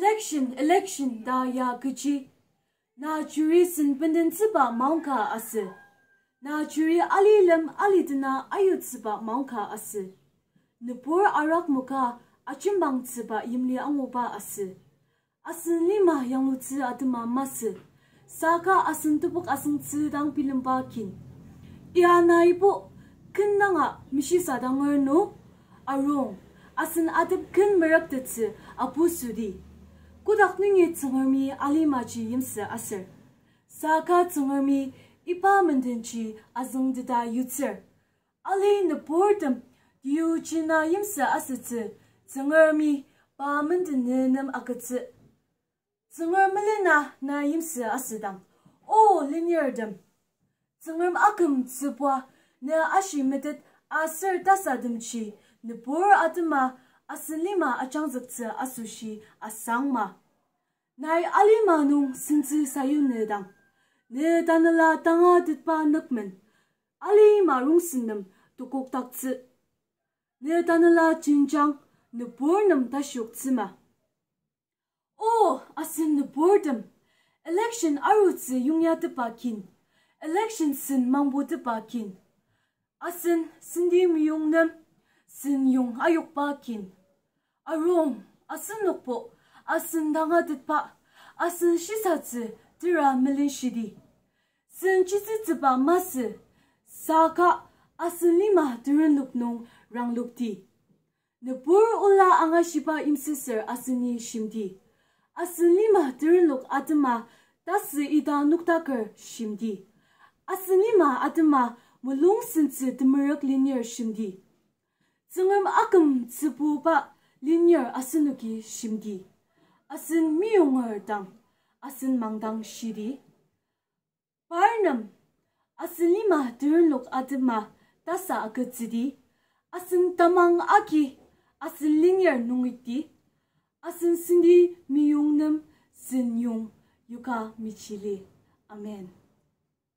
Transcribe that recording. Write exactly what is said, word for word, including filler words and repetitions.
Election, election ta ya kechi? Na juri sen bendentsüba maongka asü? Na juri alilem alidena ayutsüba maongka asü? Nübur arak moka ajembangtsüba yimli anguba asü? Asen lima yanglutsü atema masü, saka asen tepok asüngtsü dang bilemba kin. Ia naibo, ken nanga meshisa danger nü? Arung, asen atep ken mereptettsü apu südi. Kotak nungi Tsüngremi alimaji yimsü aser, saka Tsüngremi iba mendenji azüngteta yutsür. Ali nüburtem, tiuji na yimsü asütsü, Tsüngremi pa menden ne nem agütsü. Tsüngrem melena na yimsü asüdang, O lenirtem, Tsüngrem akümtsübua ne ashi metet aser tasatemji nübur atema asen lima ajangzüktsü asoshi asangma. Nai alima nung sentsü sayunüdang, ne tanela tangatetba nükmen alima rongsen nem tokokdaktsü. Ne tanela jenjang nübur nem tashioktsüma. O asen nüburtem, election arutsü yongyatepba kin, election sen mangbutepba kin, asen senti meyong nem sen yong ayokba kin. Arung, asenokbo, asen tangatetba, asen shisatsü tera melenshidi. Sen chitsütsüba masü, saka asen lima terenlok nung ranglokdi. Nübur ola angashiba yimsüsür aseni shimdi. Asen lima terenlok atema tasü ita noktaker shimdi. Asen lima atema mulung sentsü temerük lenir shimdi. Tsüngrem akümtsübuba lenir asenoki shimdi. Asen meyonger dang asen mangdang shidi. Par nem, asen lima terenlok atema tasa agütsüdi. Asen tamang agi asen lenir nungiti. Asen senti meyong nem sen yong yoka mechili. Amen.